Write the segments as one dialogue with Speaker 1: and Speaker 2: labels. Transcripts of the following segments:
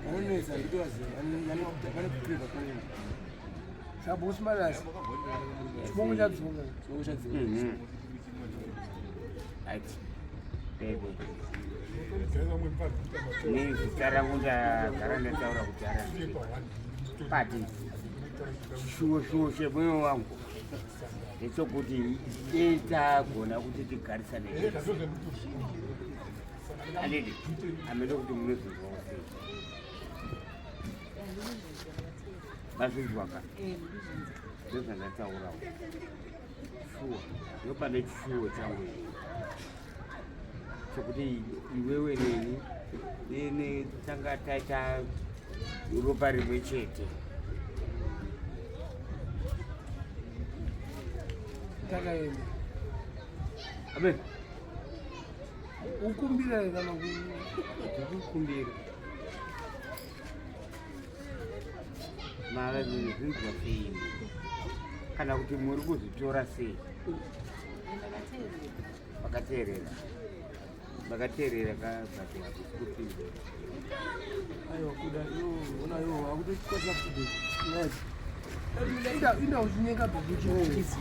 Speaker 1: Anonetsa nditovaziva vane kupreva kuenda.
Speaker 2: Sabosi Manas. Chibongo chadzoka.
Speaker 1: Chibongo chadzoka.
Speaker 3: Right. Baby. Ni zita rangu ndagara ndataura kuti ara. Pati. Shuwo shuwo chemwoyo wangu. Ndechekuti tagona kuti tigarisane. Andidi. Amene kuti munozvinzwa sei. Mazvinzwa ka? Ndozvandataurawo. Shuwa. Ndopane chishuwo changu ini. Chekuti iwewe neni nene tanga taita ropa rimwe chete.
Speaker 2: Takaenda.
Speaker 3: Amen.
Speaker 2: Ukumbira kana
Speaker 3: kukumbira. Mara zvinzwa sei kana kuti muri kuzvitora sei? Vakateerera. Vakateerera ka but hakusi kupinda.
Speaker 1: Aiwa kuda iwo ona iwo akutokwatira kuti yes.
Speaker 2: Inda uchinyenga bhebhi uchikisi.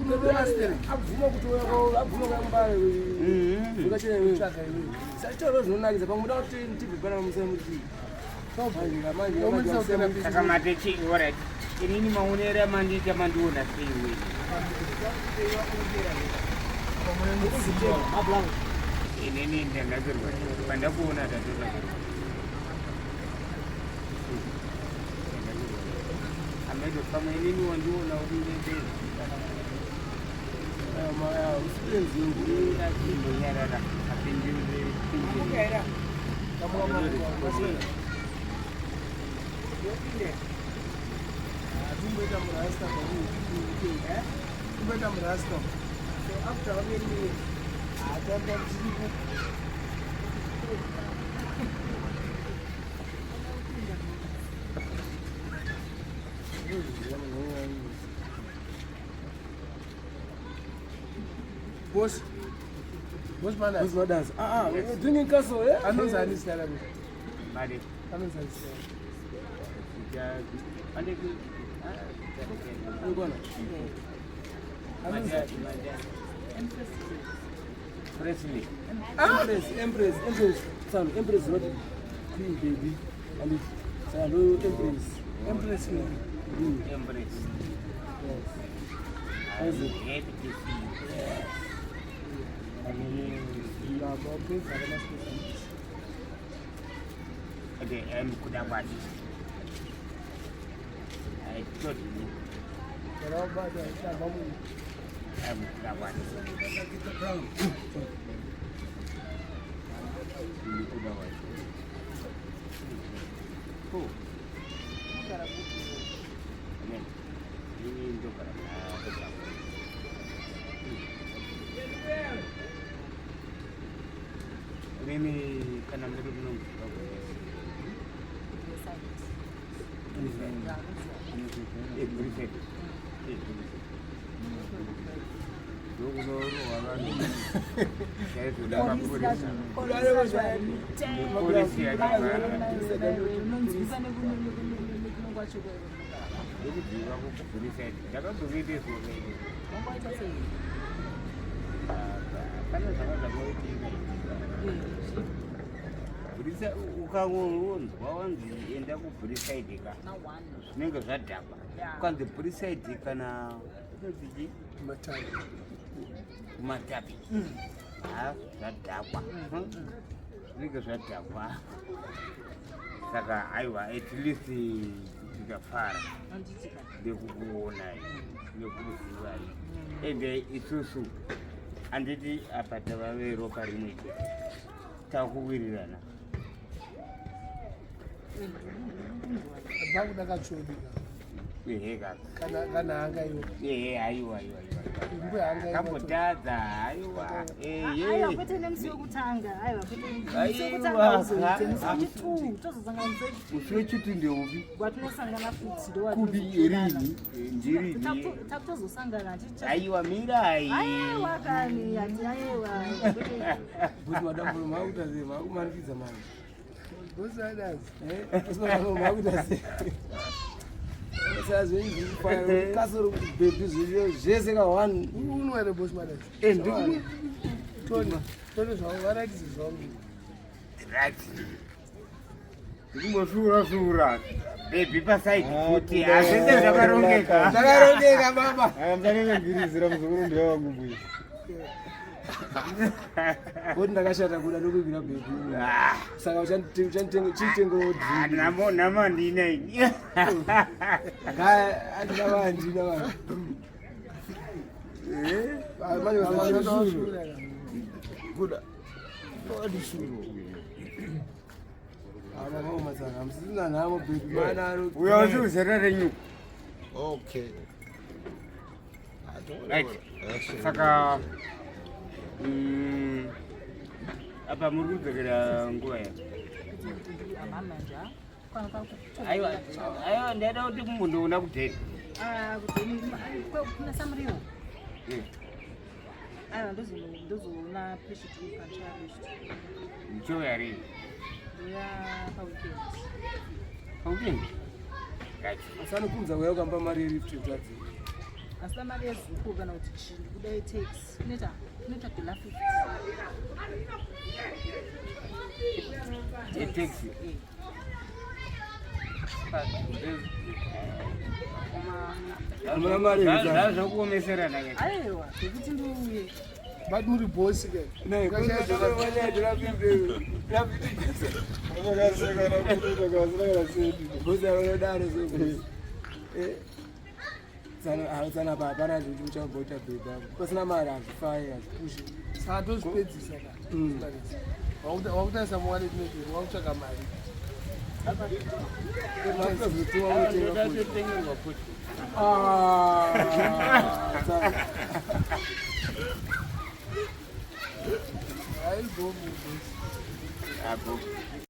Speaker 2: Unotora sterek.
Speaker 1: Abvuma kuti uya abvuma kuya mbare. Ukachena iwe.
Speaker 2: Tsvaga iwe.
Speaker 1: Sachitaura zvinonakidza pamwe muda kuti tibve pana musaya muti. Manje
Speaker 3: Saka mate chi alright. Inini maonero amandiita mandiona sei wewe? Inini ndanakirwa pandakuona ndatonakirwa. Amedo pamwe inini wandiona uri ndende. Imbonyarara apindure pindure.
Speaker 2: Kumboita murasta kumboita murasta. So after how many minutes? Atamba tiripo. Boss. Boss Manas.
Speaker 1: Boss Manas. Ah ah, we're drinking castle, eh?
Speaker 2: Anonzi ani zita rako?
Speaker 3: Mari.
Speaker 2: Anonzi ani zita rako?
Speaker 3: Ane ku
Speaker 1: Ngona.
Speaker 2: Anonzi
Speaker 3: Presley.
Speaker 1: Empress, Empress, Empress. Son, Empress is not queen baby. And it's Salo Empress.
Speaker 2: Empress.
Speaker 3: Empress.
Speaker 1: Yes. Isaac.
Speaker 3: Happy to see you.
Speaker 2: Mapedza akamasipesa.
Speaker 3: Okay, I'm Kudakwashe. I told you,
Speaker 2: Ndakabata tamba munhu.
Speaker 3: I'm Kudakwashe. Kudakwashe. Oh. Amen. Ini ndogara muna Mimi kana muri muno muZimbabwe mese. Ndokunorohwa vanhu chaizvo mapurisa. Polisi yakavhara. Ndokuziva kukubvurisa ndakazovete zuva iri. Pane zvanga zvakoitika. Bhurisa ukangonzwa wanzi enda kubhurisaidhi ka zvinenge zvadhakwa. Ukanzi bhurisaidhi kana inonzi chii?
Speaker 2: Matanga.
Speaker 3: Kumatapi. Ha zvadhakwa. Zvinenge zvadhakwa. Saka aiwa at least tikafara nekukuonai nekukuzivai ende isusu handiti apa tava veropa rimwe chete takuwirirana
Speaker 2: Bhakuda katsvodi ka.
Speaker 3: Ehe kaka.
Speaker 2: Kana hanga iwo.
Speaker 3: Ehe, aiwa, aiwa, aiwa.
Speaker 2: Mbuya hanga iwo.
Speaker 3: Kambotadza, aiwa. Ehe.
Speaker 4: Aiwa, kwete nemusi wekutanga. Aiwa, kwete musi
Speaker 3: Aiwa,
Speaker 4: wekutanga uzoite musi
Speaker 3: ha.
Speaker 4: wechitu tozosangana musi wechitu.
Speaker 3: Musi wechitu ndeupi?
Speaker 4: Watinosangana futi ndo
Speaker 3: Kupi rini? Ndirini.
Speaker 4: Takutozosangana haticha.
Speaker 3: Aiwa, mirai.
Speaker 4: Aiwa kani, hati aiwa. Kwete.
Speaker 1: Boss Madamburo makuita sei? Makumanikidza manje.
Speaker 2: Boss adazi.
Speaker 1: Eh, boss Madamburo makuita sei? Saka zvenyu zviri kufaya kasoro kuti baby zviriyo zvese ka one.
Speaker 2: Unwa here boss madazi?
Speaker 3: Eh, ndikumwa.
Speaker 2: Tony, Tony zvavo varatidze zvavo.
Speaker 3: Right. Ndikumbosvuura svuura. Baby pasaidi futi. Hazvese zvakarongeka.
Speaker 1: Zvakarongeka baba.
Speaker 5: Musangangangirizira muzukuru ndiye wangu mbuya.
Speaker 1: Kuti ndakashata kuda ndokuigira baby.
Speaker 3: Ah.
Speaker 1: Saka uchanditenga chitengo
Speaker 3: Ah,
Speaker 1: drink.
Speaker 3: namo namo handina ini.
Speaker 1: Kaya andina vandina vanhu. Ah, manje usachishuru. Kuda. Ah, makaoma saka hamusisina nhamo baby mana ano.
Speaker 3: Uyo usi uzera renyu.
Speaker 6: Okay.
Speaker 3: Right. Saka apa muri kudzokera nguva ya. Aiwa, aiwa ndaida kuti mundoona kudheni.
Speaker 4: Ah, kudheni kuna samuriwo.
Speaker 3: Eh,
Speaker 4: Aiwa, ndozoona peshitu kanchaya peshitu.
Speaker 3: Muchouya rini?
Speaker 4: Ndoya paweekend.
Speaker 3: Paweekend? Right.
Speaker 1: Asanokunza kuya ukamba mari yelift yotadzi.
Speaker 4: Asina mari yezuku kana kuti chii, ndikuda yetaxi. Inoita dollar 50.
Speaker 3: Yetaxi?
Speaker 4: Eh.
Speaker 1: Hamuna mari here saka?
Speaker 3: Zvakuomeserana ke.
Speaker 4: Aiwa, zvekuti ndiuye.
Speaker 2: But muri boss ke.
Speaker 1: Ne, tsana pa hapana zvekuti uchamboita baby apo pasina mari hazvifai hazvipushi.
Speaker 2: Saka tozvipedzisa ka. Wakutarisa muwallet medu, wakutsvaga mari.
Speaker 1: Makutozotiwa unotenga futi.
Speaker 3: Ndatotengerwa futi.
Speaker 1: Ah, tsana.
Speaker 2: Hayi bomu boss.
Speaker 3: Apo.